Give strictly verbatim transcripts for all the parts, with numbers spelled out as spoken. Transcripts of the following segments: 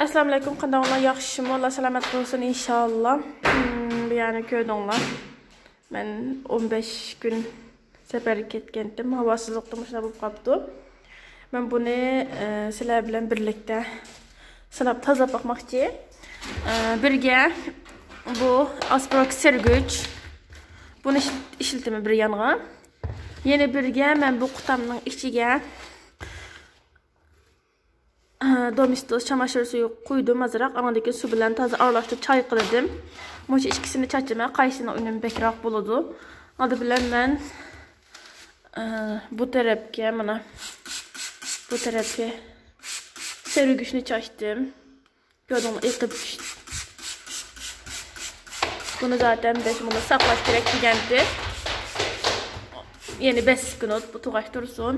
ئەسسالامۇئەلەيكۇم، قانداقلار، ياخشىمۇ؟ ئاللا سالامەت قىلسۇن، ئىنشاللا. مم، بۇ يەرنى كۆردۈڭلار. مەن ئون بەش كۈن سەپەرگە كەتكەنتىم. ھاۋاسىزلىقتا مۇشۇنداق بولۇپ قاپتۇ. مەن بۇنى، ئە، سىلەر بىلەن بىرلىكتە سىناپ تازىلاپ باقماقچى. ئە، بىرگە بۇ ئاسپىروكس سۈرگۈچ. بۇنى ئىش-، ئىشلىتىمەن بىر يانغا. يەنە بىرگە مەن بۇ قۇتامنىڭ ئىچىگە ئە، دومېستوس چاماشىر سۈيى قۇيدۇم ئازراق، ئاندىن كېيىن سۇ بىلەن تازا ئارىلاشتۇرۇپ چايقىلىدىم. مۇشۇ ئىككىسىنى چاچىمەن، قايسىنىڭ ئۈنۈمى بەكرەك بولىدۇ. ئالدى بىلەن مەن، ئە، بۇ تەرەپكە، مانا، بۇ تەرەپكە سۈرگۈچنى چاچتىم. كۆردۈڭمۇ، ئېقىپ چۈشتى. بۇنى زاتەن بەش مۇنۇت ساقلاش كېرەك دېگەنتى. يەنى بەش سېكۇنت بۇ تۇغاش تۇرسۇن.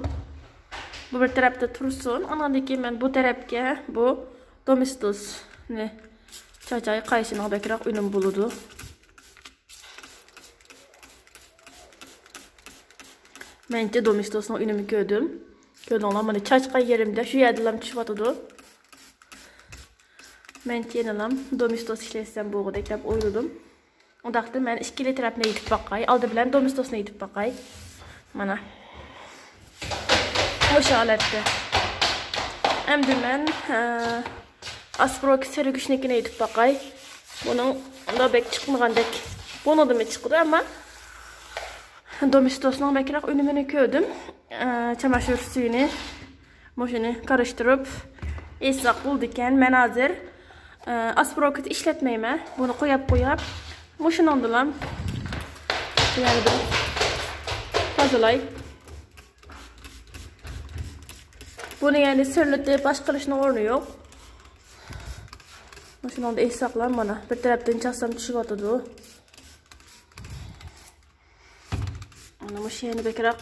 بۇ بىر تەرەپتە تۇرسۇن. ئاندىن كېيىن مەن بۇ تەرەپكە بۇ دومېستوسنى چاچاي، قايسىنىڭ بەكرەك ئۈنۈم بولىدۇ. مەنچە دومېستوسنىڭ ئۈنۈمى كۆردۈم. كۆردۈڭلار، مانا چاچقان يېرىمدە شۇ يەردىلا چۈشۈۋاتىدۇ. مەنچە يەنىلا دومېستوس ئىشلەتسەم بولغۇدەك دەپ ئويلىدىم. ئۇنداقتا مەن ئىككىلا تەرەپنى يېتىپ باقاي. ئالدى بىلەن دومېستوسنى يېتىپ باقاي. مانا. مۇشۇ ھالەتتە. ئەمدى مەن، ھە، ئاسپىروكس سۈرگۈچنىڭكىنى يېتىپ باقاي. بۇنىڭ ئۇنداق بەك چىقمىغاندەك. بۇنىڭدىنمۇ چىقىدۇ، ئەمما دومېستوسنىڭ بەكرەك ئۈنۈمىنى كۆردۈم. ئە، چاماشىر سۈيىنى مۇشۇنى قاراشتۇرۇپ ئېيتساق بولىدىكەن. مەن ھازىر، ئە، ئاسپىروكىنى ئىشلەتمەيمەن. بۇنى قوياپ قوياپ، مۇشۇنىڭدىلا يەنە بىر تازىلاي. بۇنى يەنى سىرلىتىپ باشقا قىلىشنىڭ ئورنى يوق. مۇشۇنىڭدا ئېيتساقلا، مانا، بىر تەرەپتىن چاچسام چۈشۈۋاتىدۇ. مانا مۇشۇ يەنە بەكرەك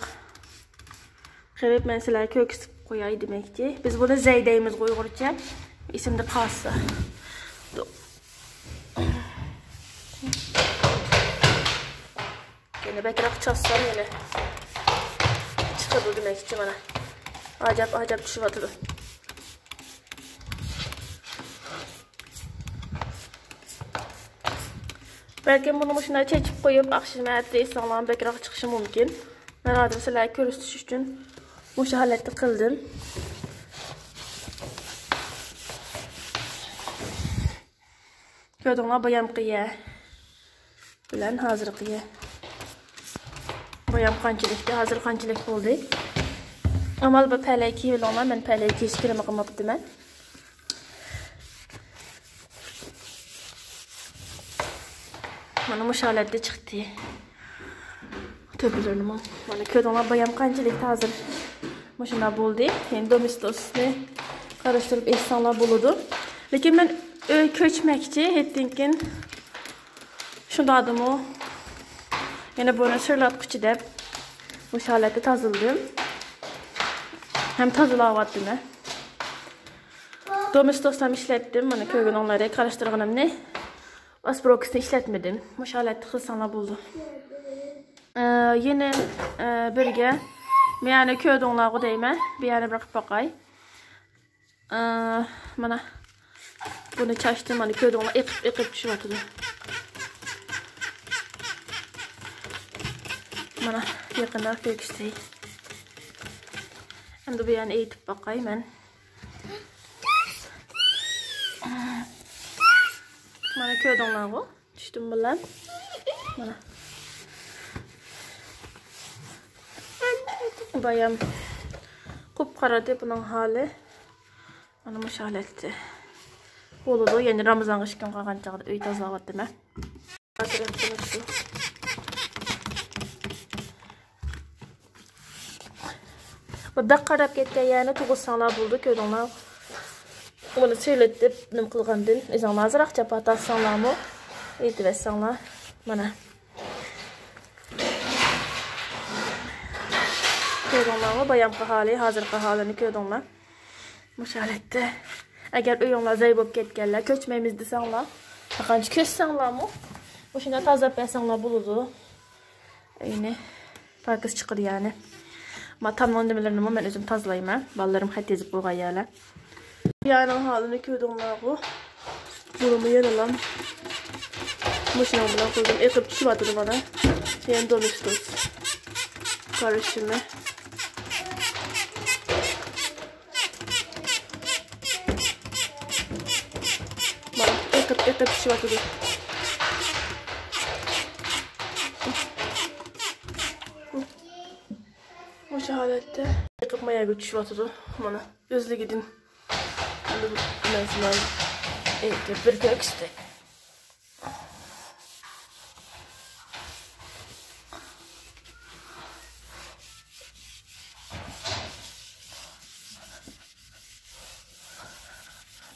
قىلىپ مەن سىلەرگە كۆرسىتىپ قوياي دېمەكچى. بىز بۇنى زەي دەيمىزغۇ ئۇيغۇرچە. ئېسىمدە قالسا. يەنە بەكرەك چاچسام يەنە چىقىدۇ دېمەكچى مانا. ئاجاپ، ئاجاپ چۈشۈۋاتىدۇ. بەلكىم بۇنى مۇشۇنداق چېچىپ قويۇپ، ئاخشىمى ئەتە ئېيتساڭلار بەكرەك چىقىشى مۇمكىن. مەن ھازىر سىلەرگە كۆرسىتىش ئۈچۈن مۇشۇ ھالەتتە قىلدىم. كۆردۈڭلار، بايامقى يەر بىلەن ھازىرقى يەر. بايام قانچىلىكتى، ھازىر قانچىلىك بولدى. ئامال بار پەلەي كىيىۋېلىڭلار، مەن پەلەي كىيىش كىرىمى قىلماپتىمەن. مانا مۇشۇ ھالەتتە چىقتى. تۆپىلىرىمۇ. مانا كۆردۈڭلار، بايام قانچىلىك ھازىر مۇشۇنداق بولدى. يەنە دومېستوسنى قاراشتۇرۇپ ئېيتساڭلار بولىدۇ. لېكىن مەن ئۆي كۆچمەكچى، ھېتتىنكىن شۇنداقتىمۇ يەنە بۇنى سىرلاتقۇچى دەپ مۇشۇ ھالەتتە تازىلىدىم. ھەم تازىلاۋاتىمەن. دومېستوسنى ئىشلەتتىم. مانا كۆرگىنىڭلاردەك قاراشتۇرغىنىمنى. ئاسپىروكسنى ئىشلەتمىدىم. مۇشۇ ھالەتتە قىلساڭلار بولىدۇ. ئە، يەنە، ئە، بىرگە مېنى كۆردۈڭلارغۇ دەيمەن. بۇ يەرنى بىر قىلىپ باقاي. ئە، مانا بۇنى چاچتىم، مانا كۆردۈڭلار، ئېقىپ، ئېقىپ چۈشۈۋاتىدۇ. مانا يېقىنراق كۆرسىتەي. ئەمدى بۇ يەرنى ئېيتىپ باقاي مەن. مانا كۆردۈڭلارغۇ، چۈشتۈم بىلەن. مانا. بايام قۇپقارىدى بۇنىڭ ھالى. مانا مۇشۇ ھالەتتە بولىدۇ. يەنى رامىزانغا ئىككى كۈن قالغان چاغدا ئۆي تازىلاۋاتىمەن. بۇ بەك قاراپ كەتكەن يەرنى تۇغۇزساڭلار بولىدۇ، كۆردۈڭلار. بۇنى سىرلىتىپ نېمە قىلغاندىن ئۆزۈڭلار ئازراق جاپا تارتساڭلارمۇ، ئېيتىۋەتسەڭلار. مانا. كۆردۈڭلارمۇ؟ بايامقى ھالى، ھازىرقى ھالىنى كۆردۈڭلار. مۇشۇ ھالەتتە. ئەگەر ئۆيۈڭلار زەي بولۇپ كەتكەنلەر، كۆچمەيمىز دېسەڭلار، قانچە كۆچسەڭلارمۇ، مۇشۇنداق تازىلاپ بەرسەڭلار بولىدۇ. ئەينى پاكىز چىقىدۇ يەنى. ما تامنىڭ نېمىلىرىنىمۇ مەن ئۆزۈم تازىلايمەن. بالىلىرىم خەت يېزىپ قويغان يەرلەر. يەرنىڭ ھالىنى كۆردۈڭلارغۇ. بۇنىمۇ يەنىلا مۇشۇنىڭ بىلەن قىلدىم. ئېقىپ چۈشۈۋاتىدۇ مانا. يەنە دومىستوس. قارىشىمە. مانا، ئېقىپ، ئېقىپ چۈشۈۋاتىدۇ. مۇشۇ ھالەتتە ئېقىپ ما يەرگە چۈشۈۋاتىدۇ. مانا، ئۆزلۈكىدىن. ئەمدى بۇ مەن سىلەرگە ئېيتىپ بىر كۆرسىتەي.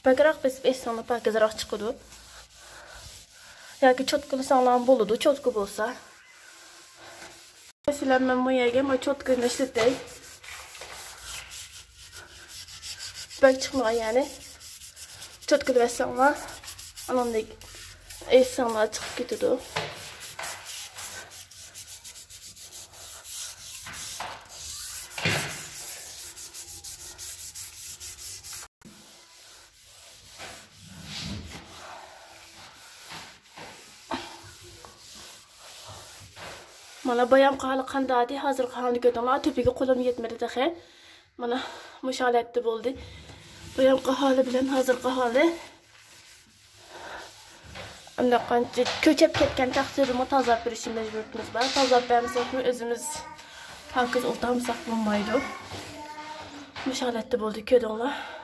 بەكرەك بېسىپ ئېيتساڭلار پاكىزراق چىقىدۇ. ياكى چوتكىلىساڭلارمۇ بولىدۇ، چوتكا بولسا. مەسىلەن، مەن بۇ يەرگە مانا چوتكىنى ئىشلىتەي. بەك چىقمىغان يەنى. چوتكىلىۋەتسەڭلار، ئاناندىن ئېيتساڭلار چىقىپ كېتىدۇ. مانا بايامقى ھالى قانداقتى، ھازىرقى ھالىنى كۆردۈڭلار، تۈپىگە قولۇم يەتمىدى تېخى. مانا مۇشۇ ھالەتتە بولدى. بايامقى ھالى بىلەن ھازىرقى ھالى. ئانداق قانچە كۆچەپ كەتكەن تەقدىردىمۇ تازىلاپ بېرىشى مەجبۇرىيىتىمىز بار. تازىلاپ بەرمىسەكمۇ ئۆزىمىز پاكىز ئولتۇرمىساق بولمايدۇ. مۇشۇ ھالەتتە بولدى، كۆردۈڭلار.